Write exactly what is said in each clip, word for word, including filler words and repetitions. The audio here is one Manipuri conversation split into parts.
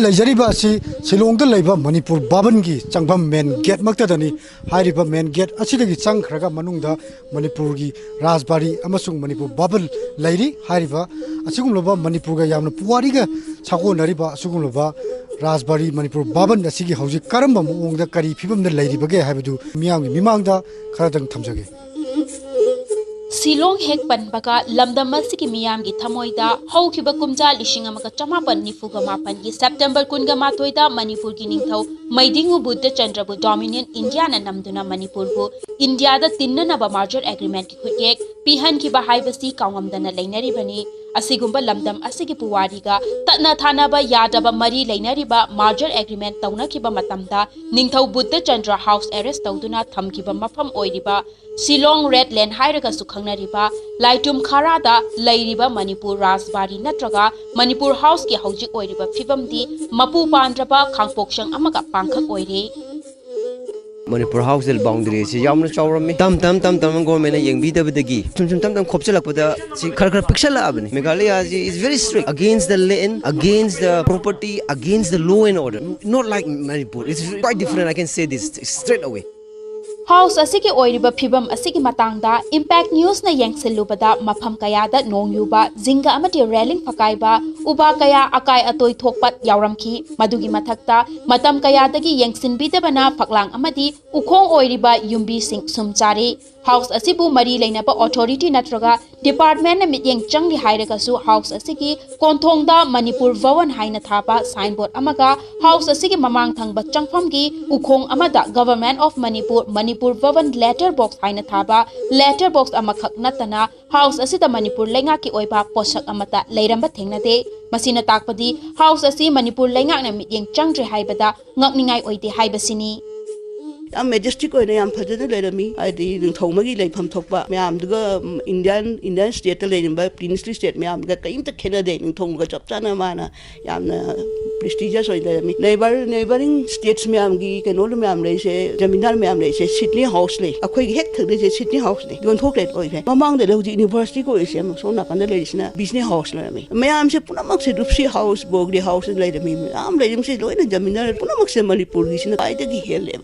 ꯂꯩꯖꯔꯤꯕ ꯑꯁꯤ ꯁꯤꯂꯣꯡꯗ ꯂꯩꯕ ꯃꯅꯤꯄꯨꯔ ꯚꯕꯟꯒꯤ ꯆꯪꯐꯝ ꯃꯦꯟ ꯒꯦꯠꯃꯛꯇꯗꯅꯤ꯫ ꯍꯥꯏꯔꯤꯕ ꯃꯦꯟ ꯒꯦꯠ ꯑꯁꯤꯗꯒꯤ ꯆꯪꯈ꯭ꯔꯒ ꯃꯅꯨꯡꯗ ꯃꯅꯤꯄꯨꯔꯒꯤ ꯔꯥꯖꯕꯥꯔꯤ ꯑꯃꯁꯨꯡ ꯃꯅꯤꯄꯨꯔ ꯚꯕꯟ ꯂꯩꯔꯤ꯫ ꯍꯥꯏꯔꯤꯕ ꯑꯁꯤꯒꯨꯝꯂꯕ ꯃꯅꯤꯄꯨꯔꯒ ꯌꯥꯝꯅ ꯄꯨꯋꯥꯔꯤꯒ ꯁꯥꯒꯣꯟꯅꯔꯤꯕ ꯑꯁꯤꯒꯨꯝꯂꯕ ꯔꯥꯖꯕꯥꯔꯤ ꯃꯅꯤꯄꯨꯔ ꯚꯕꯟ ꯑꯁꯤꯒꯤ ꯍꯧꯖꯤꯛ ꯀꯔꯝꯕ ꯃꯑꯣꯡꯗ ꯀꯔꯤ ꯐꯤꯕꯝꯗ ꯂꯩꯔꯤꯕꯒꯦ ꯍꯥꯏꯕꯗꯨ ꯃꯤꯌꯥꯝꯒꯤ ꯃꯤꯃꯥꯡꯗ ꯈꯔꯗꯪ ꯊꯝꯖꯒꯦ꯫ ꯁꯤꯂꯣꯡ ꯍꯦꯛ ꯄꯟꯕꯒ ꯂꯝꯗꯝ ꯑꯁꯤꯒꯤ ꯃꯤꯌꯥꯝꯒꯤ ꯊꯃꯣꯏꯗ ꯍꯧꯈꯤꯕ ꯀꯨꯝꯖꯥ ꯂꯤꯁꯤꯡ ꯑꯃꯒ ꯆꯃꯥꯄꯟ ꯅꯤꯐꯨꯒ ꯃꯥꯄꯟꯒꯤ ꯁꯦꯞꯇꯦꯝꯕꯔ ꯀꯨꯟꯒ ꯃꯥꯊꯣꯏꯗ ꯃꯅꯤꯄꯨꯔꯒꯤ ꯅꯤꯡꯊꯧ ꯃꯩꯗꯤꯡꯉꯨ ꯕꯨꯙꯆꯟꯗ꯭ꯔꯕꯨ ꯗꯣꯃꯤꯅꯤꯌꯟ ꯏꯟꯗꯤꯌꯥꯅ ꯅꯝꯗꯨꯅ ꯃꯅꯤꯄꯨꯔꯕꯨ ꯏꯟꯗꯤꯌꯥꯗ ꯇꯤꯟꯅꯅꯕ ꯃꯥꯔꯖꯔ ꯑꯦꯒ꯭ꯔꯤꯃꯦꯟꯠꯀꯤ ꯈꯨꯠꯌꯦꯛ ꯄꯤꯍꯟꯈꯤꯕ ꯍꯥꯏꯕꯁꯤ ꯀꯥꯎꯉꯝꯗꯅ ꯂꯩꯅꯔꯤꯕꯅꯤ꯫ ꯑꯁꯤꯒꯨꯝꯕ ꯂꯝꯗꯝ ꯑꯁꯤꯒꯤ ꯄꯨꯋꯥꯔꯤꯒ ꯇꯠꯅ ꯊꯥꯅꯕ ꯌꯥꯗꯕ ꯃꯔꯤ ꯂꯩꯅꯔꯤꯕ ꯃꯥꯔꯖꯔ ꯑꯦꯒ꯭ꯔꯤꯃꯦꯟꯠ ꯇꯧꯅꯈꯤꯕ ꯃꯇꯝꯗ ꯅꯤꯡꯊꯧ ꯕꯨꯙꯆꯟꯗ꯭ꯔ ꯍꯥꯎꯁ ꯑꯦꯔꯦꯁ ꯇꯧꯗꯨꯅ ꯊꯝꯈꯤꯕ ꯃꯐꯝ ꯑꯣꯏꯔꯤꯕ ꯁꯤꯂꯣꯡ ꯔꯦꯗ ꯂꯦꯟ ꯍꯥꯏꯔꯒꯁꯨ ꯈꯪꯅꯔꯤꯕ ꯂꯥꯏꯇꯨꯝ ꯈꯥꯔꯥꯗ ꯂꯩꯔꯤꯕ ꯃꯅꯤꯄꯨꯔ ꯔꯥꯖꯕꯥꯔꯤ ꯅꯠꯇ꯭ꯔꯒ ꯃꯅꯤꯄꯨꯔ ꯍꯥꯎꯁꯀꯤ ꯍꯧꯖꯤꯛ ꯑꯣꯏꯔꯤꯕ ꯐꯤꯕꯝꯗꯤ ꯃꯄꯨ ꯄꯥꯟꯗ꯭ꯔꯕ ꯈꯥꯡꯄꯣꯛꯁꯪ ꯑꯃꯒ ꯄꯥꯡꯈꯛ ꯑꯣꯏꯔꯦ꯫ ꯃꯅꯤꯄꯨꯔ ꯍꯥꯎꯁ ꯕꯥꯎꯟꯗꯔꯤ ꯑꯁꯤ ꯌꯥꯝꯅ ꯆꯥꯎꯔꯝꯃꯤ꯫ ꯇꯝ ꯇꯝ ꯇꯝ ꯇꯝ ꯒꯣꯔꯃꯦꯟꯅ ꯌꯦꯡꯕꯤꯗꯕꯗꯒꯤ ꯁꯨꯝ ꯁꯨꯝ ꯇꯝ ꯇꯝ ꯈꯣꯞꯆꯜꯂꯛꯄꯗ ꯁꯤ ꯈꯔ ꯈꯔ ꯄꯤꯛꯁꯜꯂꯛꯑꯕꯅꯤ꯫ ꯃꯦꯘꯥꯂꯌꯥꯁꯤ is very strict against the land, against the property, against the law and order. Not like Manipur. It's quite different. I can say this straight away. House ꯑꯁꯤꯒꯤ ꯑꯣꯏꯔꯤꯕ ꯐꯤꯕꯝ ꯑꯁꯤꯒꯤ ꯃꯇꯥꯡꯗ ꯏꯝꯄꯦꯛ ꯅ꯭ꯌꯨꯁꯅ ꯌꯦꯡꯁꯤꯜꯂꯨꯕꯗ ꯃꯐꯝ ꯀꯌꯥꯗ ꯅꯣꯡ ꯌꯨꯕ, ꯖꯤꯡꯒ ꯑꯃꯗꯤ ꯔꯦꯂꯤꯡ ꯐꯀꯥꯏꯕ, ꯎꯕꯥ ꯀꯌꯥ ꯑꯀꯥꯏ ꯑꯇꯣꯏ ꯊꯣꯛꯄ ꯌꯥꯎꯔꯝꯈꯤ꯫ ꯃꯗꯨꯒꯤ ꯃꯊꯛꯇ ꯃꯇꯝ ꯀꯌꯥꯗꯒꯤ ꯌꯦꯡꯁꯤꯟꯕꯤꯗꯕꯅ ꯐꯛꯂꯥꯡ ꯑꯃꯗꯤ ꯎꯈꯣꯡ ꯑꯣꯏꯔꯤꯕ ꯌꯨꯝꯕꯤꯁꯤꯡ ꯁꯨꯝ ꯆꯥꯔꯤ꯫ ꯍꯥꯎꯁ ꯑꯁꯤꯕꯨ ꯃꯔꯤ ꯂꯩꯅꯕ ꯑꯣꯊꯣꯔꯤꯇꯤ ꯅꯠꯇ꯭ꯔꯒ ꯗꯤꯄꯥꯔꯠꯃꯦꯟꯠꯅ ꯃꯤꯠꯌꯦꯡ ꯆꯪꯂꯤ ꯍꯥꯏꯔꯒꯁꯨ ꯍꯥꯎꯁ ꯑꯁꯤꯒꯤ ꯀꯣꯟꯊꯣꯡꯗ ꯃꯅꯤꯄꯨꯔ ꯚꯋꯟ ꯍꯥꯏꯅ ꯊꯥꯕ ꯁꯥꯏꯟꯕꯣꯔꯗ ꯑꯃꯒ ꯍꯥꯎꯁ ꯑꯁꯤꯒꯤ ꯃꯃꯥꯡ ꯊꯪꯕ ꯆꯪꯐꯝꯒꯤ ꯎꯈꯣꯡ ꯑꯃꯗ Government of Manipur, Manipur Bhavan letter box ꯍꯥꯏꯅ ꯊꯥꯕ ꯂꯦꯇꯔ ꯕꯣꯛꯁ ꯑꯃꯈꯛ ꯅꯠꯇꯅ ꯍꯥꯎꯁ ꯑꯁꯤꯗ ꯃꯅꯤꯄꯨꯔ ꯂꯩꯉꯥꯛꯀꯤ ꯑꯣꯏꯕ ꯄꯣꯠꯁꯛ ꯑꯃꯠꯇ ꯂꯩꯔꯝꯕ ꯊꯦꯡꯅꯗꯦ꯫ ꯃꯁꯤꯅ ꯇꯥꯛꯄꯗꯤ ꯍꯥꯎꯁ ꯑꯁꯤ ꯃꯅꯤꯄꯨꯔ ꯂꯩꯉꯥꯛꯅ ꯃꯤꯠꯌꯦꯡ ꯆꯪꯗ꯭ꯔꯦ ꯍꯥꯏꯕꯗ ꯉꯛꯅꯤꯡꯉꯥꯏ ꯑꯣꯏꯗꯦ ꯍꯥꯏꯕꯁꯤꯅꯤ꯫ ꯌꯥꯝ ꯃꯦꯖꯦꯁꯇꯤꯛ ꯑꯣꯏꯅ ꯌꯥꯝ ꯐꯖꯅ ꯂꯩꯔꯝꯃꯤ꯫ ꯍꯥꯏꯗꯤ ꯅꯤꯡꯊꯧ ꯑꯃꯒꯤ ꯂꯩꯐꯝ ꯊꯣꯛꯄ ꯃꯌꯥꯝꯗꯨꯒ, ꯎꯝ, ꯏꯟꯗꯤꯌꯥꯟ, ꯏꯟꯗꯤꯌꯥꯟ ꯁ꯭ꯇꯦꯠꯇ ꯂꯩꯔꯝꯕ ꯄ꯭ꯔꯤꯟꯁꯂꯤ ꯁ꯭ꯇꯦꯠ ꯃꯌꯥꯝꯗꯨꯒ ꯀꯔꯤꯝꯇ ꯈꯦꯠꯅꯗꯦ꯫ ꯅꯤꯡꯊꯧꯒ ꯆꯞ ꯆꯥꯅ ꯃꯥꯅ ꯌꯥꯝꯅ ꯄ꯭ꯔꯦꯁꯇꯤꯖꯤꯌꯁ ꯑꯣꯏꯅ ꯂꯩꯔꯝꯃꯤ꯫ ꯅꯦꯕꯔ, ꯅꯦꯕꯔꯤꯡ ꯁ꯭ꯇꯦꯠꯁ ꯃꯌꯥꯝꯒꯤ ꯀꯩꯅꯣ ꯃꯌꯥꯝ ꯂꯩꯔꯤꯁꯦ, ꯖꯃꯤꯟꯗꯥꯔ ꯃꯌꯥꯝ ꯂꯩꯔꯤꯁꯦ, ꯁꯤꯗꯅꯤ ꯍꯥꯎꯁ ꯂꯩ꯫ ꯑꯩꯈꯣꯏꯒꯤ ꯍꯦꯛ ꯊꯪꯅꯩꯁꯦ ꯁꯤꯗꯅꯤ ꯍꯥꯎꯁꯅꯤ꯫ ꯌꯣꯟꯊꯣꯛꯈ꯭ꯔꯦ, ꯂꯣꯏꯈ꯭ꯔꯦ꯫ ꯃꯃꯥꯡꯗ ꯍꯧꯖꯤꯛ ꯌꯨꯅꯤꯚꯔꯁꯤꯇꯤꯒ ꯑꯣꯏꯔꯤꯁꯦ ꯑꯃꯨꯛ ꯁꯣꯝ ꯅꯥꯀꯟꯗ ꯂꯩꯔꯤꯁꯤꯅ ꯕꯤꯖꯅꯦꯁ ꯍꯥꯎꯁ ꯂꯩꯔꯝꯃꯤ꯫ ꯃꯌꯥꯝꯁꯦ ꯄꯨꯝꯅꯃꯛꯁꯦ ꯔꯨꯞꯁꯤ ꯍꯥꯎꯁ, ꯕꯣꯒ꯭ꯔꯤ ꯍꯥꯎꯁ ꯂꯩꯔꯝꯃꯤ꯫ ꯃꯌꯥꯝ ꯂꯩꯔꯤꯕꯁꯦ ꯂꯣꯏꯅ ꯖꯃꯤꯟꯗꯥꯔ ꯄꯨꯝꯅꯃꯛꯁꯦ ꯃꯅꯤꯄꯨꯔꯒꯤꯁꯤꯅ ꯈ꯭ꯋꯥꯏꯗꯒꯤ ꯍꯦꯜꯂꯦꯕ꯫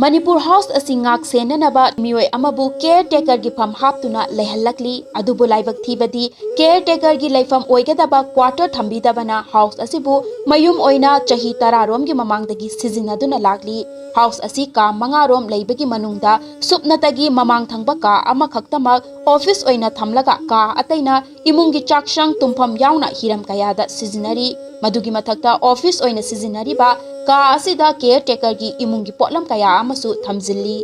ꯃꯅꯤꯄꯨꯔ ꯍꯥꯎꯁ ꯑꯁꯤ ꯉꯥꯛ ꯁꯦꯟꯅꯅꯕ ꯃꯤꯑꯣꯏ ꯑꯃꯕꯨ ꯀꯦꯌꯔ ꯇꯦꯀꯔꯒꯤ ꯐꯝ ꯍꯥꯞꯇꯨꯅ ꯂꯩꯍꯜꯂꯛꯂꯤ꯫ ꯑꯗꯨꯕꯨ ꯂꯥꯏꯕꯛ ꯊꯤꯕꯗꯤ ꯀꯦꯌꯔ ꯇꯦꯀꯔꯒꯤ ꯂꯩꯐꯝ ꯑꯣꯏꯒꯗꯕ ꯀ꯭ꯋꯥꯇꯔ ꯊꯝꯕꯤꯗꯕꯅ ꯍꯥꯎꯁ ꯑꯁꯤꯕꯨ ꯃꯌꯨꯝ ꯑꯣꯏꯅ ꯆꯍꯤ ꯇꯔꯥ ꯔꯣꯝꯒꯤ ꯃꯃꯥꯡꯗꯒꯤ ꯁꯤꯖꯤꯟꯅꯗꯨꯅ ꯂꯥꯛꯂꯤ꯫ ꯍꯥꯎꯁ ꯑꯁꯤ ꯀꯥ ꯃꯉꯥ ꯔꯣꯝ ꯂꯩꯕꯒꯤ ꯃꯅꯨꯡꯗ ꯁꯨꯞꯅꯇꯒꯤ ꯃꯃꯥꯡ ꯊꯪꯕ ꯀꯥ ꯑꯃꯈꯛꯇꯃꯛ ꯑꯣꯐꯤꯁ ꯑꯣꯏꯅ ꯊꯝꯂꯒ ꯀꯥ ꯑꯇꯩꯅ ꯏꯃꯨꯡꯒꯤ ꯆꯥꯛꯁꯪ ꯇꯨꯝꯐꯝ ꯌꯥꯎꯅ ꯍꯤꯔꯝ ꯀꯌꯥꯗ ꯁꯤꯖꯤꯟꯅꯔꯤ꯫ ꯃꯗꯨꯒꯤ ꯃꯊꯛꯇ ꯑꯣꯐꯤꯁ ꯑꯣꯏꯅ ꯁꯤꯖꯤꯟꯅꯔꯤꯕ ꯀꯥ ꯑꯁꯤꯗ ꯀꯦꯌꯔ ꯇꯦꯀꯔꯒꯤ ꯏꯃꯨꯡꯒꯤ ꯄꯣꯠꯂꯝ ꯀꯌꯥ ꯑꯃꯁꯨ ꯊꯝꯖꯤꯜꯂꯤ꯫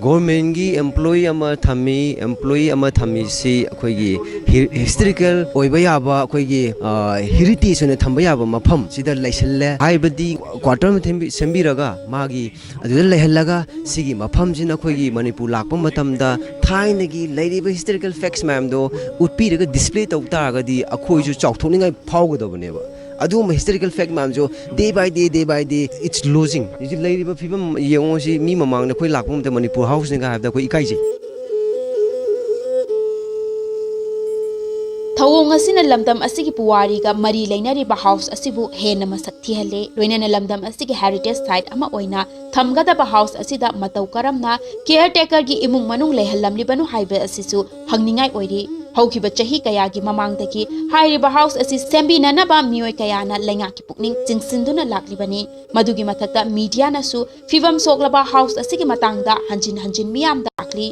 ꯒꯣꯔꯃꯦꯟꯒꯤ ꯑꯦꯝꯄ꯭ꯂꯣꯌꯤ ꯑꯃ ꯊꯝꯃꯤ꯫ ꯑꯦꯝꯄ꯭ꯂꯣꯌꯤ ꯑꯃ ꯊꯝꯃꯤꯁꯤ ꯑꯩꯈꯣꯏꯒꯤ ꯍꯤꯁꯇꯣꯔꯤꯀꯦꯜ ꯑꯣꯏꯕ ꯌꯥꯕ, ꯑꯩꯈꯣꯏꯒꯤ ꯍꯦꯔꯤꯇꯦꯖ ꯑꯣꯏꯅ ꯊꯝꯕ ꯌꯥꯕ ꯃꯐꯝ ꯁꯤꯗ ꯂꯩꯁꯜꯂꯦ꯫ ꯍꯥꯏꯕꯗꯤ ꯀ꯭ꯋꯥꯇꯔ ꯑꯃ ꯁꯦꯝꯕꯤ- ꯁꯦꯝꯕꯤꯔꯒ ꯃꯥꯒꯤ ꯑꯗꯨꯗ ꯂꯩꯍꯜꯂꯒ ꯁꯤꯒꯤ ꯃꯐꯝꯁꯤꯅ ꯑꯩꯈꯣꯏꯒꯤ ꯃꯅꯤꯄꯨꯔ ꯂꯥꯛꯄ ꯃꯇꯝꯗ ꯊꯥꯏꯅꯒꯤ ꯂꯩꯔꯤꯕ ꯍꯤꯁꯇꯣꯔꯤꯀꯦꯜ ꯐꯦꯛꯁ ꯃꯌꯥꯝꯗꯣ ꯎꯠꯄꯤꯔꯒ ꯗꯤꯁꯄ꯭ꯂꯦ ꯇꯧ ꯇꯥꯔꯒꯗꯤ ꯑꯩꯈꯣꯏꯁꯨ ꯆꯥꯎꯊꯣꯛꯅꯤꯡꯉꯥꯏ ꯐꯥꯎꯒꯗꯕꯅꯦꯕ꯫ ꯑꯗꯨꯒꯨꯝꯕ ꯍꯤꯁꯇꯣꯔꯤꯀꯦꯜ ꯐꯦꯛ ꯃꯌꯥꯝꯁꯨ day by day, day by day, it's losing꯫ ꯍꯧꯖꯤꯛ ꯂꯩꯔꯤꯕ ꯐꯤꯕꯝ ꯌꯦꯡꯉꯣ, ꯁꯤ ꯃꯤ ꯃꯃꯥꯡꯗ ꯑꯩꯈꯣꯏ ꯂꯥꯛꯄ ꯃꯇꯝꯗ ꯃꯅꯤꯄꯨꯔ ꯍꯥꯎꯁꯅꯤꯒ ꯍꯥꯏꯕꯗ ꯑꯩꯈꯣꯏ ꯏꯀꯥꯏꯖꯩ꯫ ꯊꯧꯑꯣꯡ ꯑꯁꯤꯅ ꯂꯝꯗꯝ ꯑꯁꯤꯒꯤ ꯄꯨꯋꯥꯔꯤꯒ ꯃꯔꯤ ꯂꯩꯅꯔꯤꯕ ꯍꯥꯎꯁ ꯑꯁꯤꯕꯨ ꯍꯦꯟꯅ ꯃꯁꯛ ꯊꯤꯍꯜꯂꯦ꯫ ꯂꯣꯏꯅꯅ ꯂꯝꯗꯝ ꯑꯁꯤꯒꯤ ꯍꯦꯔꯤꯇꯦꯖ ꯁꯥꯏꯠ ꯑꯃ ꯑꯣꯏꯅ ꯊꯝꯒꯗꯕ ꯍꯥꯎꯁ ꯑꯁꯤꯗ ꯃꯇꯧ ꯀꯔꯝꯅ ꯀꯦꯌꯔ ꯇꯦꯀꯔꯒꯤ ꯏꯃꯨꯡ ꯃꯅꯨꯡ ꯂꯩꯍꯜꯂꯝꯂꯤꯕꯅꯣ ꯍꯥꯏꯕ ꯑꯁꯤꯁꯨ ꯍꯪꯅꯤꯡꯉꯥꯏ ꯑꯣꯏꯔꯤ꯫ ꯍꯧꯈꯤꯕ ꯆꯍꯤ ꯀꯌꯥꯒꯤ ꯃꯃꯥꯡꯗꯒꯤ ꯍꯥꯏꯔꯤꯕ ꯍꯥꯎꯁ ꯑꯁꯤ ꯁꯦꯝꯕꯤꯅꯅꯕ ꯃꯤꯑꯣꯏ ꯀꯌꯥꯅ ꯂꯩꯉꯥꯛꯀꯤ ꯄꯨꯛꯅꯤꯡ ꯆꯤꯡꯁꯤꯟꯗꯨꯅ ꯂꯥꯛꯂꯤꯕꯅꯤ꯫ ꯃꯗꯨꯒꯤ ꯃꯊꯛꯇ ꯃꯤꯗꯤꯌꯥꯅꯁꯨ ꯐꯤꯕꯝ ꯁꯣꯛꯂꯕ ꯍꯥꯎꯁ ꯑꯁꯤꯒꯤ ꯃꯇꯥꯡꯗ ꯍꯟꯖꯤꯟ ꯍꯟꯖꯤꯟ ꯃꯤꯌꯥꯝꯗ ꯂꯥꯛꯂꯤ꯫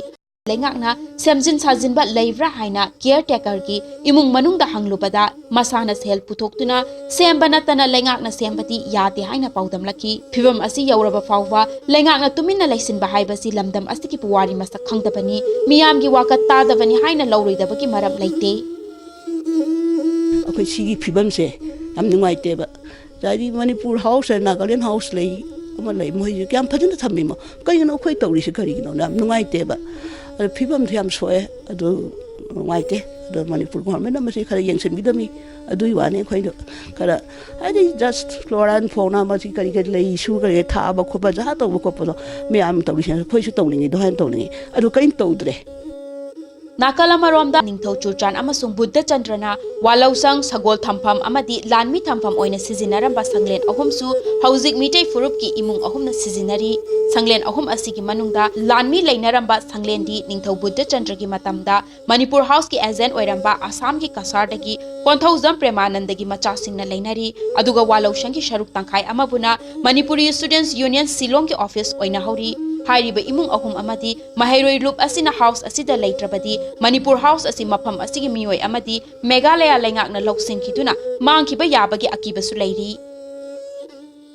ꯂꯩꯉꯥꯛꯅ ꯁꯦꯝꯖꯤꯟ ꯁꯥꯖꯤꯟꯕ ꯂꯩꯕ꯭ꯔꯥ ꯍꯥꯏꯅ ꯀꯦꯌꯔ ꯇꯦꯀꯔꯒꯤ ꯏꯃꯨꯡ ꯃꯅꯨꯡꯗ ꯍꯪꯂꯨꯕꯗ ꯃꯁꯥꯅ ꯁꯦꯜ ꯄꯨꯊꯣꯛꯇꯨꯅ ꯁꯦꯝꯕ ꯅꯠꯇꯅ ꯂꯩꯉꯥꯛꯅ ꯁꯦꯝꯕꯗꯤ ꯌꯥꯗꯦ ꯍꯥꯏꯅ ꯄꯥꯎꯗꯝꯂꯛꯈꯤ꯫ ꯐꯤꯕꯝ ꯑꯁꯤ ꯌꯧꯔꯕ ꯐꯥꯎꯕ ꯂꯩꯉꯥꯛꯅ ꯇꯨꯃꯤꯟꯅ ꯂꯩꯁꯤꯟꯕ ꯍꯥꯏꯕꯁꯤ ꯂꯝꯗꯝ ꯑꯁꯤꯒꯤ ꯄꯨꯋꯥꯔꯤ ꯃꯁꯛ ꯈꯪꯗꯕꯅꯤ, ꯃꯤꯌꯥꯝꯒꯤ ꯋꯥꯀꯠ ꯇꯥꯗꯕꯅꯤ ꯍꯥꯏꯅ ꯂꯧꯔꯣꯏꯗꯕꯒꯤ ꯃꯔꯝ ꯂꯩꯇꯦ꯫ ꯑꯩꯈꯣꯏ ꯁꯤꯒꯤ ꯐꯤꯕꯝꯁꯦ ꯌꯥꯝ ꯅꯨꯡꯉꯥꯏꯇꯦꯕ꯫ ꯍꯥꯏꯗꯤ ꯃꯅꯤꯄꯨꯔ ꯍꯥꯎꯁ, ꯅꯥꯒꯥꯂꯦꯟ ꯍꯥꯎꯁ ꯂꯩ, ꯑꯃ ꯂꯩ, ꯃꯣꯏꯁꯨ ꯀꯌꯥꯝ ꯐꯖꯅ ꯊꯝꯃꯤꯃꯣ, ꯀꯩꯒꯤꯅꯣ ꯑꯩꯈꯣꯏ ꯇꯧꯔꯤꯁꯤ ꯀꯔꯤꯒꯤꯅꯣ? ꯌꯥꯝ ꯅꯨꯡꯉꯥꯏꯇꯦꯕ꯫ ꯑꯗꯣ ꯐꯤꯕꯝꯁꯨ ꯌꯥꯝ ꯁꯣꯛꯑꯦ꯫ ꯑꯗꯨ ꯅꯨꯡꯉꯥꯏꯇꯦ꯫ ꯑꯗꯣ ꯃꯅꯤꯄꯨꯔ ꯒꯣꯔꯃꯦꯟꯅ ꯃꯁꯤ ꯈꯔ ꯌꯦꯡꯁꯤꯟꯕꯤꯗꯕꯅꯤ꯫ ꯑꯗꯨꯒꯤ ꯋꯥꯅꯤ꯫ ꯑꯩꯈꯣꯏꯗ ꯈꯔ, ꯍꯥꯏꯗꯤ, ꯖꯁ ꯐ꯭ꯂꯣꯔꯥ ꯑꯦꯟ ꯐꯣꯅꯥ, ꯃꯁꯤ ꯀꯔꯤ ꯀꯔꯤ ꯂꯩ, ꯏꯁꯨ ꯀꯔꯤ ꯀꯔꯤ ꯊꯥꯕ ꯈꯣꯠꯄ, ꯖꯍꯥ ꯇꯧꯕ ꯈꯣꯠꯄꯗꯣ ꯃꯌꯥꯝ ꯇꯧꯔꯤꯁꯦ, ꯑꯩꯈꯣꯏꯁꯨ ꯇꯧꯅꯤꯡꯉꯤꯗꯣ ꯍꯥꯏꯅ ꯇꯧꯅꯤꯡꯉꯤ꯫ ꯑꯗꯨ ꯀꯔꯤꯝ ꯇꯧꯗ꯭ꯔꯦ꯫ ꯅꯥꯀꯜ ꯑꯃꯔꯣꯝꯗ ꯅꯤꯡꯊꯧ ꯆꯨꯔꯆꯥꯟ ꯑꯃꯁꯨꯡ ꯕꯨꯗꯙ ꯆꯟꯗ꯭ꯔꯅ ꯋꯥꯂꯧꯁꯪ, ꯁꯒꯣꯜ ꯊꯝꯐꯝ ꯑꯃꯗꯤ ꯂꯥꯟꯃꯤ ꯊꯝꯐꯝ ꯑꯣꯏꯅ ꯁꯤꯖꯤꯟꯅꯔꯝꯕ ꯁꯪꯂꯦꯟ ꯑꯍꯨꯝꯁꯨ ꯍꯧꯖꯤꯛ ꯃꯤꯇꯩ ꯐꯨꯔꯨꯞꯀꯤ ꯏꯃꯨꯡ ꯑꯍꯨꯝꯅ ꯁꯤꯖꯤꯟꯅꯔꯤ꯫ ꯁꯪꯂꯦꯟ ꯑꯍꯨꯝ ꯑꯁꯤꯒꯤ ꯃꯅꯨꯡꯗ ꯂꯥꯟꯃꯤ ꯂꯩꯅꯔꯝꯕ ꯁꯪꯂꯦꯟꯗꯤ ꯅꯤꯡꯊꯧ ꯕꯨꯗꯙ ꯆꯟꯗ꯭ꯔꯒꯤ ꯃꯇꯝꯗ ꯃꯅꯤꯄꯨꯔ ꯍꯥꯎꯁꯀꯤ ꯑꯦꯖꯦꯟ ꯑꯣꯏꯔꯝꯕ ꯑꯁꯥꯝꯒꯤ ꯀꯁꯥꯔꯗꯒꯤ ꯀꯣꯟꯊꯧꯖꯝ ꯄ꯭ꯔꯦꯃꯥꯅꯟꯗꯒꯤ ꯃꯆꯥꯁꯤꯡꯅ ꯂꯩꯅꯔꯤ꯫ ꯑꯗꯨꯒ ꯋꯥꯂꯧꯁꯪꯒꯤ ꯁꯔꯨꯛ ꯇꯪꯈꯥꯏ ꯑꯃꯕꯨꯅ ꯃꯅꯤꯄꯨꯔꯤ ꯁ꯭ꯇꯨꯗꯦꯟꯠꯁ ꯌꯨꯅꯤꯌꯟ ꯁꯤꯂꯣꯡꯒꯤ ꯑꯣꯐꯤꯁ ꯑꯣꯏꯅ ꯍꯧꯔꯤ꯫ ꯍꯥꯏꯔꯤꯕ ꯏꯃꯨꯡ ꯑꯍꯨꯝ ꯑꯃꯗꯤ ꯃꯍꯩꯔꯣꯏ ꯂꯨꯞ ꯑꯁꯤꯅ ꯍꯥꯎꯁ ꯑꯁꯤꯗ ꯂꯩꯇ꯭ꯔꯕꯗꯤ ꯃꯅꯤꯄꯨꯔ ꯍꯥꯎꯁ ꯑꯁꯤ ꯃꯐꯝ ꯑꯁꯤꯒꯤ ꯃꯤꯑꯣꯏ ꯑꯃꯗꯤ ꯃꯦꯘꯥꯂꯌꯥ ꯂꯩꯉꯥꯛꯅ ꯂꯧꯁꯤꯟꯈꯤꯗꯨꯅ ꯃꯥꯡꯈꯤꯕ ꯌꯥꯕꯒꯤ ꯑꯀꯤꯕꯁꯨ ꯂꯩꯔꯤ꯫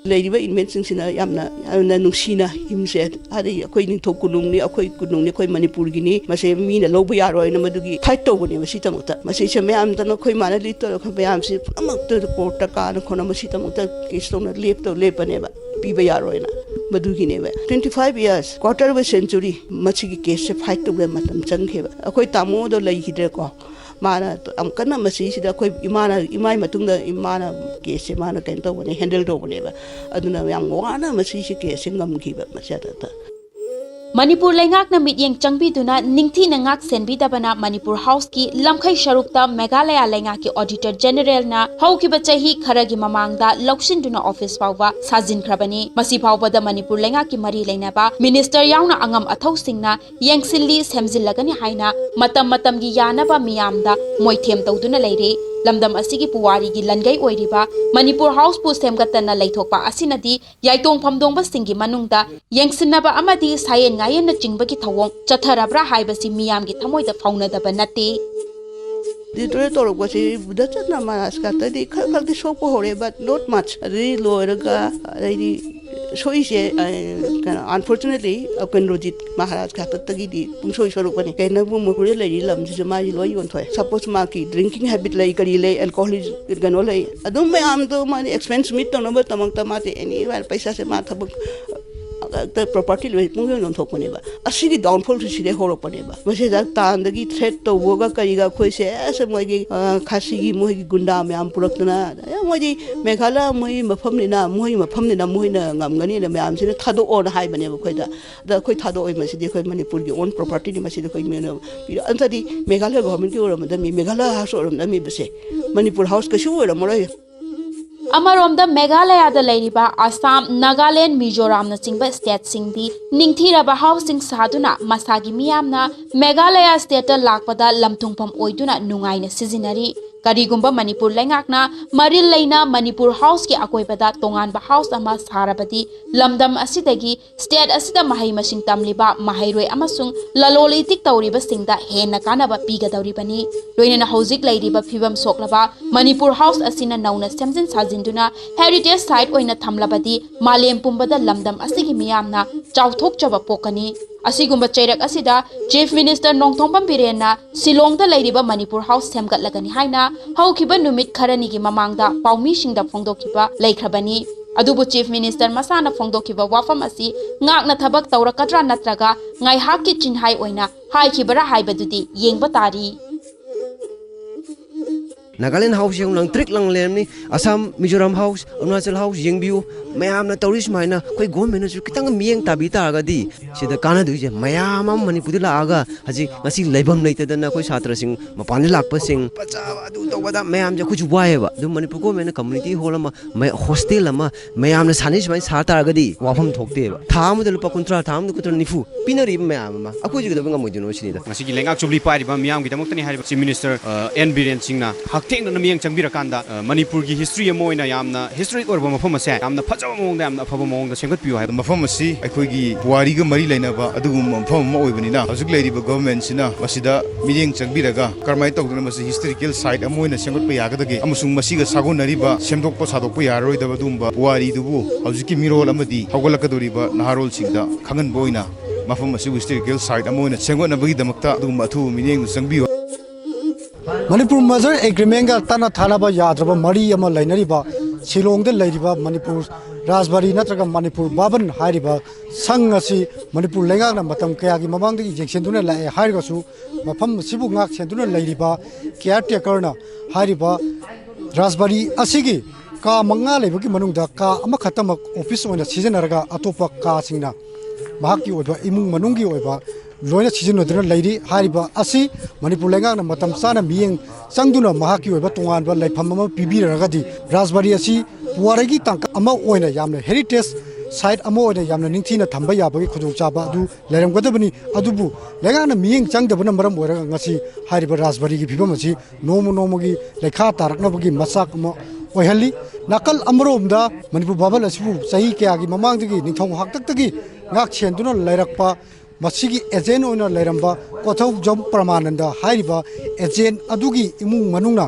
ꯂꯩꯔꯤꯕ ꯏꯟꯃꯦꯠꯁꯤꯡꯁꯤꯅ ꯌꯥꯝꯅ, ꯌꯥꯝꯅ ꯅꯨꯡꯁꯤꯅ ꯌꯨꯝꯁꯦ, ꯍꯥꯏꯗꯤ ꯑꯩꯈꯣꯏ ꯅꯤꯡꯊꯧ ꯀꯣꯅꯨꯡꯅꯤ, ꯑꯩꯈꯣꯏ ꯀꯣꯅꯨꯡꯅꯤ, ꯑꯩꯈꯣꯏ ꯃꯅꯤꯄꯨꯔꯒꯤꯅꯤ, ꯃꯁꯦ ꯃꯤꯅ ꯂꯧꯕ ꯌꯥꯔꯣꯏꯅ ꯃꯗꯨꯒꯤ ꯐꯥꯏꯠ ꯇꯧꯕꯅꯦꯕ꯫ ꯁꯤꯗꯃꯛꯇ ꯃꯁꯤꯁꯦ ꯃꯌꯥꯝꯗꯅ, ꯑꯩꯈꯣꯏ ꯃꯥꯅ ꯂꯤꯠ ꯇꯧꯔꯒ ꯃꯌꯥꯝꯁꯤ ꯄꯨꯝꯅꯃꯛꯇ ꯀꯣꯔꯠꯇ ꯀꯥꯅ ꯈꯣꯠꯅ ꯃꯁꯤꯗꯃꯛꯇ ꯀꯦꯁ ꯇꯧꯅ ꯂꯦꯞꯇꯧ ꯂꯦꯞꯄꯅꯦꯕ, ꯄꯤꯕ ꯌꯥꯔꯣꯏꯅ꯫ ꯃꯗꯨꯒꯤꯅꯦꯕ꯫ Twenty five years, quarter of a century ꯃꯁꯤꯒꯤ ꯀꯦꯁꯁꯦ ꯐꯥꯏꯠ ꯇꯧꯕꯗ ꯃꯇꯝ ꯆꯪꯈꯤꯕ꯫ ꯑꯩꯈꯣꯏ ꯇꯥꯃꯣꯗꯣ ꯂꯩꯈꯤꯗ꯭ꯔꯦꯀꯣ꯫ ꯃꯥꯅ ꯌꯥꯝ ꯀꯟꯅ ꯃꯁꯤꯁꯤꯗ ꯑꯩꯈꯣꯏ ꯏꯃꯥꯅ, ꯏꯃꯥꯏ ꯃꯇꯨꯡꯗ ꯏꯃꯥꯅ ꯀꯦꯁꯁꯦ ꯃꯥꯅ ꯀꯩꯅꯣ ꯇꯧꯕꯅꯦ, ꯍꯦꯟꯗꯜ ꯇꯧꯕꯅꯦꯕ꯫ ꯑꯗꯨꯅ ꯌꯥꯝ ꯋꯥꯅ ꯃꯁꯤꯁꯤ ꯀꯦꯁꯁꯦ ꯉꯝꯈꯤꯕ ꯃꯁꯤ ꯑꯗꯨꯗ꯫ ꯃꯅꯤꯄꯨꯔ ꯂꯩꯉꯥꯛꯅ ꯃꯤꯠꯌꯦꯡ ꯆꯪꯕꯤꯗꯨꯅ ꯅꯤꯡꯊꯤꯅ ꯉꯥꯛ ꯁꯦꯟꯕꯤꯗꯕꯅ ꯃꯅꯤꯄꯨꯔ ꯍꯥꯎꯁꯀꯤ ꯂꯝꯈꯩ ꯁꯔꯨꯛꯇ ꯃꯦꯘꯥꯂꯌꯥ ꯂꯩꯉꯥꯛꯀꯤ ꯑꯣꯗꯤꯇꯔ ꯖꯦꯅꯦꯔꯦꯜꯅ ꯍꯧꯈꯤꯕ ꯆꯍꯤ ꯈꯔꯒꯤ ꯃꯃꯥꯡꯗ ꯂꯧꯁꯤꯟꯗꯨꯅ ꯑꯣꯐꯤꯁ ꯐꯥꯎꯕ ꯁꯥꯖꯤꯟꯈ꯭ꯔꯕꯅꯤ꯫ ꯃꯁꯤ ꯐꯥꯎꯕꯗ ꯃꯅꯤꯄꯨꯔ ꯂꯩꯉꯥꯛꯀꯤ ꯃꯔꯤ ꯂꯩꯅꯕ ꯃꯤꯅꯤꯁꯇꯔ ꯌꯥꯎꯅ ꯑꯉꯝ ꯑꯊꯧꯁꯤꯡꯅ ꯌꯦꯡꯁꯤꯜꯂꯤ, ꯁꯦꯝꯖꯤꯜꯂꯒꯅꯤ ꯍꯥꯏꯅ ꯃꯇꯝ ꯃꯇꯝꯒꯤ ꯌꯥꯅꯕ ꯃꯤꯌꯥꯝꯗ ꯃꯣꯏꯊꯦꯝ ꯇꯧꯗꯨꯅ ꯂꯩꯔꯦ꯫ ꯂꯝꯗꯝ ꯑꯁꯤꯒꯤ ꯄꯨꯋꯥꯔꯤꯒꯤ ꯂꯟꯒꯩ ꯑꯣꯏꯔꯤꯕ ꯃꯅꯤꯄꯨꯔ ꯍꯥꯎꯁꯄꯨ ꯁꯦꯝꯒꯠꯇꯅ ꯂꯩꯊꯣꯛꯄ ꯑꯁꯤꯅꯗꯤ ꯌꯥꯏꯇꯣꯡ ꯐꯝꯗꯣꯡꯕꯁꯤꯡꯒꯤ ꯃꯅꯨꯡꯗ ꯌꯦꯡꯁꯤꯟꯅꯕ ꯑꯃꯗꯤ ꯁꯥꯌꯦꯟ ꯉꯥꯌꯦꯟꯅꯆꯤꯡꯕꯒꯤ ꯊꯧꯑꯣꯡ ꯆꯠꯊꯔꯕ꯭ꯔꯥ ꯍꯥꯏꯕꯁꯤ ꯃꯤꯌꯥꯝꯒꯤ ꯊꯃꯣꯏꯗ ꯐꯥꯎꯅꯗꯕ ꯅꯠꯇꯦ꯫ ꯗꯤꯇꯣꯔꯦꯠ ꯇꯧꯔꯛꯄꯁꯤ ꯕꯨꯙ ꯆꯠꯅ ꯃꯍꯥꯔꯥꯖ ꯈꯛꯇꯗꯤ ꯈꯔ ꯈꯔꯗꯤ ꯁꯣꯛꯄ ꯍꯧꯔꯦ, but not much꯫ ꯑꯗꯩ ꯂꯣꯏꯔꯒ, ꯑꯗꯩꯗꯤ ꯁꯣꯛꯏꯁꯦ, ꯑ, ꯀꯩꯅꯣ, unfortunately, ꯑ, ꯀꯩꯅꯣ, ꯔꯣꯖꯤꯠ ꯃꯍꯥꯔꯥꯖ ꯈꯛꯇꯗꯒꯤꯗꯤ ꯄꯨꯡꯁꯣꯏ ꯁꯣꯔꯛꯄꯅꯤ꯫ ꯀꯩꯅꯣꯕꯨ ꯃꯅꯤꯄꯨꯔꯗ ꯂꯩꯔꯤ ꯂꯝꯁꯤꯁꯨ ꯃꯥꯒꯤ ꯂꯣꯏ ꯌꯣꯟꯊꯣꯛꯑꯦ꯫ Suppose ꯃꯥꯒꯤ drinking habit ꯂꯩ, ꯀꯔꯤ ꯂꯩ, alcohol ꯀꯩꯅꯣ ꯂꯩ, ꯑꯗꯨꯝ ꯃꯌꯥꯝꯗꯣ ꯃꯥꯗꯤ expense meet ꯇꯧꯅꯕꯒꯤꯗꯃꯛꯇ ꯃꯥꯗꯤ any ꯄꯩꯁꯥꯁꯦ ꯃꯥ ꯊꯕꯛ, ꯑ, property ꯂꯣꯏ ꯄꯨꯡ ꯌꯣꯟ ꯌꯣꯟꯊꯣꯛꯄꯅꯦꯕ꯫ ꯑꯁꯤꯒꯤ downfallꯁꯨ ꯁꯤꯗꯩ ꯍꯧꯔꯛꯄꯅꯦꯕ꯫ ꯃꯁꯤꯗ ꯇꯥꯟꯗꯒꯤ threat ꯇꯧꯕꯒ ꯀꯔꯤꯒ ꯑꯩꯈꯣꯏꯁꯦ ꯑꯁ ꯃꯣꯏꯒꯤ, ꯑ, ꯈꯥꯁꯤꯒꯤ ꯃꯣꯏꯒꯤ ꯒꯨꯟꯗꯥ ꯃꯌꯥꯝ ꯄꯨꯔꯛꯇꯅ, ꯑꯦ, ꯃꯣꯏꯗꯤ ꯃꯦꯘꯥꯂꯌꯥ ꯃꯣꯏ ꯃꯐꯝꯅꯤꯅ, ꯃꯣꯏ ꯃꯐꯝꯅꯤꯅ ꯃꯣꯏꯅ ꯉꯝꯒꯅꯤꯅ ꯃꯌꯥꯝꯁꯤꯅ ꯊꯥꯗꯣꯛꯑꯣꯅ ꯍꯥꯏꯕꯅꯦꯕ ꯑꯩꯈꯣꯏꯗ꯫ ꯑꯗ ꯑꯩꯈꯣꯏ ꯊꯥꯗꯣꯛꯑꯣꯏ, ꯃꯁꯤꯗꯤ ꯑꯩꯈꯣꯏ ꯃꯅꯤꯄꯨꯔꯒꯤ own propertyꯅꯤ, ꯃꯁꯤꯗꯤ ꯑꯩꯈꯣꯏ ꯃꯤꯑꯣꯏꯅ ꯄꯤꯔꯣ-, ꯑꯗꯨꯗꯤ ꯃꯦꯘꯥꯂꯌ governmentꯀꯤ ꯑꯣꯏꯔꯝꯗꯕꯅꯤ, ꯃꯦꯘꯥꯂꯌ house ꯑꯣꯏꯔꯝꯗꯕꯅꯤꯕꯁꯦ, ꯃꯅꯤꯄꯨꯔ house ꯀꯩꯁꯨ ꯑꯣꯏꯔꯝꯃꯔꯣꯏ꯫ ꯑꯃꯔꯣꯝꯗ ꯃꯦꯘꯥꯂꯌꯥꯗ ꯂꯩꯔꯤꯕ ꯑꯁꯥꯝ, ꯅꯥꯒꯥꯂꯦꯟ, ꯃꯤꯖꯣꯔꯥꯝꯅꯆꯤꯡꯕ stateꯁꯤꯡꯗꯤ ꯅꯤꯡꯊꯤꯔꯕ houseꯁꯤꯡ ꯁꯥꯗꯨꯅ ꯃꯁꯥꯒꯤ ꯃꯤꯌꯥꯝꯅ ꯃꯦꯘꯥꯂꯌꯥ stateꯇ ꯂꯥꯛꯄꯗ ꯂꯝꯊꯨꯡꯐꯝ ꯑꯣꯏꯗꯨꯅ ꯅꯨꯡꯉꯥꯏꯅ ꯁꯤꯖꯤꯟꯅꯔꯤ꯫ ꯀꯔꯤꯒꯨꯝꯕ ꯃꯅꯤꯄꯨꯔ ꯂꯩꯉꯥꯛꯅ ꯃꯔꯤꯜ ꯂꯩꯅ ꯃꯅꯤꯄꯨꯔ houseꯀꯤ ꯑꯀꯣꯏꯕꯗ ꯇꯣꯉꯥꯟꯕ house ꯑꯃ ꯁꯥꯔꯕꯗꯤ ꯂꯝꯗꯝ ꯑꯁꯤꯗꯒꯤ state ꯑꯁꯤꯗ ꯃꯍꯩ ꯃꯁꯤꯡ ꯇꯝꯂꯤꯕ ꯃꯍꯩꯔꯣꯏ ꯑꯃꯁꯨꯡ ꯂꯂꯣꯟ ꯏꯇꯤꯛ ꯇꯧꯔꯤꯕꯁꯤꯡꯗ ꯍꯦꯟꯅ ꯀꯥꯟꯅꯕ ꯄꯤꯒꯗꯧꯔꯤꯕꯅꯤ꯫ ꯂꯣꯏꯅꯅ ꯍꯧꯖꯤꯛ ꯂꯩꯔꯤꯕ ꯐꯤꯕꯝ ꯁꯣꯛꯂꯕ ꯃꯅꯤꯄꯨꯔ house ꯑꯁꯤꯅ ꯅꯧꯅ ꯁꯦꯝꯖꯤꯟ ꯁꯥꯖꯤꯟꯗꯨꯅ heritage site ꯑꯣꯏꯅ ꯊꯝꯂꯕꯗꯤ ꯃꯥꯂꯦꯝ ꯄꯨꯝꯕꯗ ꯂꯝꯗꯝ ꯑꯁꯤꯒꯤ ꯃꯤꯌꯥꯝꯅ ꯆꯥꯎꯊꯣꯛꯆꯕ ꯄꯣꯛꯀꯅꯤ꯫ ꯑꯁꯤꯒꯨꯝꯕ ꯆꯩꯔꯛ ꯑꯁꯤꯗ Chief Minister ꯅꯣꯡꯊꯣꯝꯕꯝ ꯕꯤꯔꯦꯟꯅ ꯁꯤꯂꯣꯡꯗ ꯂꯩꯔꯤꯕ ꯃꯅꯤꯄꯨꯔ house ꯁꯦꯝꯒꯠꯂꯒꯅꯤ ꯍꯥꯏꯅ ꯍꯧꯈꯤꯕ ꯅꯨꯃꯤꯠ ꯈꯔꯅꯤꯒꯤ ꯃꯃꯥꯡꯗ ꯄꯥꯎꯃꯤꯁꯤꯡꯗ ꯐꯣꯡꯗꯣꯛꯈꯤꯕ ꯂꯩꯈ꯭ꯔꯕꯅꯤ꯫ ꯑꯗꯨꯕꯨ Chief Minister ꯃꯁꯥꯅ ꯐꯣꯡꯗꯣꯛꯈꯤꯕ ꯋꯥꯐꯝ ꯑꯁꯤ ꯉꯥꯛꯅ ꯊꯕꯛ ꯇꯧꯔꯛꯀꯗ꯭ꯔꯥ ꯅꯠꯇ꯭ꯔꯒ ꯉꯥꯏꯍꯥꯛꯀꯤ ꯆꯤꯟꯍꯥꯏ ꯑꯣꯏꯅ ꯍꯥꯏꯈꯤꯕꯔꯥ ꯍꯥꯏꯕꯗꯨꯗꯤ ꯌꯦꯡꯕ ꯇꯥꯔꯤ꯫ ꯅꯥꯒꯥꯂꯦꯟ house ꯌꯦꯡꯉꯨ, ꯂꯪꯇ꯭ꯔꯤꯛ ꯂꯪ ꯂꯩꯔꯝꯅꯤ꯫ ꯑꯁꯥꯝ, ꯃꯤꯖꯣꯔꯥꯝ house, ꯑꯔꯨꯅꯥꯆꯜ house ꯌꯦꯡꯕꯤꯌꯨ꯫ ꯃꯌꯥꯝꯅ ꯇꯧꯔꯤ ꯁꯨꯃꯥꯏꯅ ꯑꯩꯈꯣꯏ governmentꯅꯁꯨ ꯈꯤꯇꯪ ꯃꯤꯠꯌꯦꯡ ꯇꯥꯕꯤ ꯇꯥꯔꯒꯗꯤ ꯁꯤꯗ ꯀꯥꯟꯅꯗꯣꯏꯁꯦ ꯃꯌꯥꯝ ꯑꯃ ꯃꯅꯤꯄꯨꯔꯗ ꯂꯥꯛꯑꯒ ꯍꯧꯖꯤꯛ ꯉꯁꯤ ꯂꯩꯐꯝ ꯂꯩꯇꯗꯅ ꯑꯩꯈꯣꯏ ꯁꯥꯇ꯭ꯔꯁꯤꯡ ꯃꯄꯥꯟꯗ ꯂꯥꯛꯄꯁꯤꯡ ꯄꯆꯥꯕ ꯑꯗꯨ ꯇꯧꯕꯗ ꯃꯌꯥꯝꯁꯦ ꯑꯩꯈꯣꯏꯁꯨ ꯋꯥꯏꯑꯦꯕ꯫ ꯑꯗꯨ ꯃꯅꯤꯄꯨꯔ governmentꯅ community hall ꯑꯃ, ꯃ-, hostel ꯑꯃ ꯃꯌꯥꯝꯅ ꯁꯥꯟꯅꯩ ꯁꯨꯃꯥꯏꯅ ꯁꯥ ꯇꯥꯔꯒꯗꯤ ꯋꯥꯐꯝ ꯊꯣꯛꯇꯦꯕ꯫ ꯊꯥ ꯑꯃꯗ ꯂꯨꯄꯥ ꯀꯨꯟꯊ꯭ꯔꯥ, ꯊꯥ ꯑꯃꯗ ꯀꯨꯟꯊ꯭ꯔꯥ, ꯅꯤꯐꯨ ꯄꯤꯅꯔꯤꯕ ꯃꯌꯥꯝ ꯑꯃ ꯑꯩꯈꯣꯏꯁꯨ ꯀꯩꯗꯧꯕꯩ ꯉꯝꯃꯣꯏꯗꯣꯏꯅꯣ ꯁꯤꯅꯤꯗ꯫ ꯉꯁꯤꯒꯤ ꯂꯩꯉꯥꯛ ꯖꯨꯕꯤꯂꯤ ꯄꯥꯏꯔꯤꯕ ꯃꯤꯌꯥꯝꯒꯤꯗꯃꯛꯇꯅꯤ ꯍꯥꯏꯔꯤꯕ Chief Minister, ꯑ, ꯑꯦꯟ ꯕꯤꯔꯦꯟ ꯁꯤꯡꯅ ꯍꯛ ꯊꯦꯡꯅꯅ ꯃꯤꯠꯌꯦꯡ ꯆꯪꯕꯤꯔꯀꯥꯟꯗ, ꯑ, ꯃꯅꯤꯄꯨꯔꯒꯤ history ꯑꯃ ꯑꯣꯏꯅ ꯌꯥꯝꯅ historic ꯑꯣꯏꯔꯕ ꯃꯐꯝ ꯑꯁꯦ ꯌꯥꯝꯅ ꯐꯖꯕ ꯃꯑꯣꯡꯗ, ꯌꯥꯝꯅ ꯑꯐꯕ ꯃꯑꯣꯡꯗ ꯁꯦꯝꯒꯠꯄꯤꯌꯨ ꯍꯥꯏꯕ꯫ ꯃꯐꯝ ꯑꯁꯤ ꯑꯩꯈꯣꯏꯒꯤ ꯄꯨꯋꯥꯔꯤꯒ ꯃꯔꯤ ꯂꯩꯅꯕ ꯑꯗꯨꯒꯨꯝꯕ ꯃꯐꯝ ꯑꯃ ꯑꯣꯏꯕꯅꯤꯅ, ꯍꯧꯖꯤꯛ ꯂꯩꯔꯤꯕ governmentꯁꯤꯅ ꯃꯁꯤꯗ ꯃꯤꯠꯌꯦꯡ ꯆꯪꯕꯤꯔꯒ ꯀꯔꯝꯍꯥꯏꯅ ꯇꯧꯗꯨꯅ ꯃꯁꯤ historical site ꯑꯃ ꯑꯣꯏꯅ ꯁꯦꯝꯒꯠꯄ ꯌꯥꯒꯗꯒꯦ ꯑꯃꯁꯨꯡ ꯃꯁꯤꯒ ꯁꯥꯒꯣꯟꯅꯔꯤꯕ ꯁꯦꯝꯗꯣꯛꯄ ꯁꯥꯗꯣꯛꯄ ꯌꯥꯔꯔꯣꯏꯗꯕ ꯑꯗꯨꯒꯨꯝꯕ ꯄꯨꯋꯥꯔꯤꯗꯨꯕꯨ ꯍꯧꯖꯤꯛꯀꯤ ꯃꯤꯔꯣꯜ ꯑꯃꯗꯤ ꯍꯧꯒꯠꯂꯛꯀꯗꯧꯔꯤꯕ ꯅꯍꯥꯔꯣꯜꯁꯤꯡꯗ ꯈꯪꯍꯟꯕ ꯑꯣꯏꯅ ꯃꯐꯝ ꯑꯁꯤꯕꯨ historical site ꯑꯃ ꯑꯣꯏꯅ ꯁꯦꯝꯒꯠꯅꯕꯒꯤꯗꯃꯛꯇ ꯑꯗꯨꯒꯨꯝꯕ ꯑꯊꯨꯕ ꯃꯤꯠꯌꯦꯡꯗꯨ ꯆꯪꯕꯤꯌꯨ꯫ ꯃꯅꯤꯄꯨꯔ ꯃꯔꯖꯔ ꯑꯦꯒ꯭ꯔꯤꯃꯦꯟꯒ ꯇꯠꯅ ꯊꯥꯅꯕ ꯌꯥꯗ꯭ꯔꯕ ꯃꯔꯤ ꯑꯃ ꯂꯩꯅꯔꯤꯕ ꯁꯤꯂꯣꯡꯗ ꯂꯩꯔꯤꯕ ꯃꯅꯤꯄꯨꯔ ꯔꯥꯖꯕꯥꯔꯤ ꯅꯠꯇ꯭ꯔꯒ ꯃꯅꯤꯄꯨꯔ ꯕꯥꯕꯟ ꯍꯥꯏꯔꯤꯕ ꯁꯪ ꯑꯁꯤ ꯃꯅꯤꯄꯨꯔ ꯂꯩꯉꯥꯛꯅ ꯃꯇꯝ ꯀꯌꯥꯒꯤ ꯃꯃꯥꯡꯗꯒꯤ ꯌꯦꯡꯁꯤꯟꯗꯨꯅ ꯂꯥꯛꯑꯦ ꯍꯥꯏꯔꯒꯁꯨ, ꯃꯐꯝ ꯑꯁꯤꯕꯨ ꯉꯥꯛ ꯁꯦꯟꯗꯨꯅ ꯂꯩꯔꯤꯕ caretakerꯅ ꯍꯥꯏꯔꯤꯕ ꯔꯥꯖꯕꯥꯔꯤ ꯑꯁꯤꯒꯤ ꯀꯥ ꯃꯉꯥ ꯂꯩꯕꯒꯤ ꯃꯅꯨꯡꯗ ꯀꯥ ꯑꯃꯈꯛꯇꯃꯛ office ꯑꯣꯏꯅ ꯁꯤꯖꯤꯟꯅꯔꯒ ꯑꯇꯣꯞꯄ ꯀꯥꯁꯤꯡꯅ ꯃꯍꯥꯛꯀꯤ ꯑꯣꯏꯕ ꯏꯃꯨꯡ ꯃꯅꯨꯡꯒꯤ ꯑꯣꯏꯕ ꯂꯣꯏꯅ ꯁꯤꯖꯤꯟꯅꯗꯨꯅ ꯂꯩꯔꯤ꯫ ꯍꯥꯏꯔꯤꯕ ꯑꯁꯤ ꯃꯅꯤꯄꯨꯔ ꯂꯩꯉꯥꯛꯅ ꯃꯇꯝ ꯆꯥꯅ ꯃꯤꯠꯌꯦꯡ ꯆꯪꯗꯨꯅ ꯃꯍꯥꯛꯀꯤ ꯑꯣꯏꯕ ꯇꯣꯉꯥꯟꯕ ꯂꯩꯐꯝ ꯑꯃ ꯄꯤꯕꯤꯔꯒꯗꯤ ꯔꯥꯖꯕꯥꯔꯤ ꯑꯁꯤ ꯄꯨꯋꯥꯔꯤꯒꯤ ꯇꯥꯡꯀꯛ ꯑꯃ ꯑꯣꯏꯅ ꯌꯥꯝꯅ heritage site ꯑꯃ ꯑꯣꯏꯅ ꯌꯥꯝꯅ ꯅꯤꯡꯊꯤꯅ ꯊꯝꯕ ꯌꯥꯕꯒꯤ ꯈꯨꯗꯣꯡꯆꯥꯕ ꯑꯗꯨ ꯂꯩꯔꯝꯒꯗꯕꯅꯤ꯫ ꯑꯗꯨꯕꯨ ꯂꯩꯉꯥꯛꯅ ꯃꯤꯠꯌꯦꯡ ꯆꯪꯗꯕꯅ ꯃꯔꯝ ꯑꯣꯏꯔꯒ ꯉꯁꯤ ꯍꯥꯏꯔꯤꯕ ꯔꯥꯖꯕꯥꯔꯤꯒꯤ ꯐꯤꯕꯝ ꯑꯁꯤ ꯅꯣꯡꯃ ꯅꯣꯡꯃꯒꯤ ꯂꯩꯈꯥ ꯇꯥꯔꯛꯅꯕꯒꯤ ꯃꯆꯥꯛ ꯑꯃ ꯑꯣꯏꯍꯜꯂꯤ꯫ ꯅꯥꯀꯜ ꯑꯃꯔꯣꯝꯗ ꯃꯅꯤꯄꯨꯔ ꯕꯥꯕꯟ ꯑꯁꯤꯕꯨ ꯆꯍꯤ ꯀꯌꯥꯒꯤ ꯃꯃꯥꯡꯗꯒꯤ ꯅꯤꯡꯊꯧ ꯍꯥꯛꯇꯛꯇꯒꯤ ꯉꯥꯛ ꯁꯦꯟꯗꯨꯅ ꯂꯩꯔꯛꯄ ꯃꯁꯤꯒꯤ agent ꯑꯣꯏꯅ ꯂꯩꯔꯝꯕ ꯀꯣꯊꯧꯖꯝ ꯄ꯭ꯔꯃꯥꯅꯟꯗ ꯍꯥꯏꯔꯤꯕ agent ꯑꯗꯨꯒꯤ ꯏꯃꯨꯡ ꯃꯅꯨꯡꯅ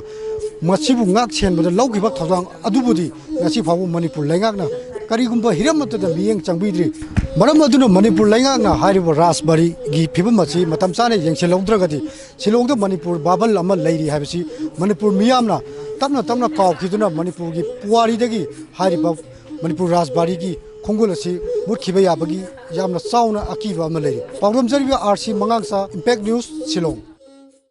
ꯃꯁꯤꯕꯨ ꯉꯥꯛ ꯁꯦꯟꯕꯗ ꯂꯧꯈꯤꯕ ꯊꯧꯗꯥꯡ ꯑꯗꯨꯕꯨꯗꯤ ꯉꯁꯤ ꯐꯥꯎꯕ ꯃꯅꯤꯄꯨꯔ ꯂꯩꯉꯥꯛꯅ ꯀꯔꯤꯒꯨꯝꯕ ꯍꯤꯔꯝ ꯑꯃꯠꯇꯗ ꯃꯤꯠꯌꯦꯡ ꯆꯪꯕꯤꯗ꯭ꯔꯤ꯫ ꯃꯔꯝ ꯑꯗꯨꯅ ꯃꯅꯤꯄꯨꯔ ꯂꯩꯉꯥꯛꯅ ꯍꯥꯏꯔꯤꯕ ꯔꯥꯖꯕꯥꯔꯤꯒꯤ ꯐꯤꯕꯝ ꯑꯁꯤ ꯃꯇꯝ ꯆꯥꯅ ꯌꯦꯡꯁꯤꯜꯍꯧꯗ꯭ꯔꯒꯗꯤ ꯁꯤꯂꯣꯡꯗ ꯃꯅꯤꯄꯨꯔ ꯕꯥꯕꯜ ꯑꯃ ꯂꯩꯔꯤ ꯍꯥꯏꯕꯁꯤ ꯃꯅꯤꯄꯨꯔ ꯃꯤꯌꯥꯝꯅ ꯇꯞꯅ ꯇꯞꯅ ꯀꯥꯎꯈꯤꯗꯨꯅ ꯃꯅꯤꯄꯨꯔꯒꯤ ꯄꯨꯋꯥꯔꯤꯗꯒꯤ ꯍꯥꯏꯔꯤꯕ ꯃꯅꯤꯄꯨꯔ ꯔꯥꯖꯕꯥꯔꯤꯒꯤ ꯈꯣꯡꯒꯨꯜ ꯑꯁꯤ ꯃꯨꯠꯈꯤꯕ ꯌꯥꯕꯒꯤ ꯌꯥꯝꯅ ꯆꯥꯎꯅ ꯑꯀꯤꯕ ꯑꯃ ꯂꯩꯔꯤ꯫ ꯄꯥꯎꯗꯝꯖꯔꯤꯕ RC ꯃꯉꯥꯡꯆꯥ, Impact News, ꯁꯤꯂꯣꯡ꯫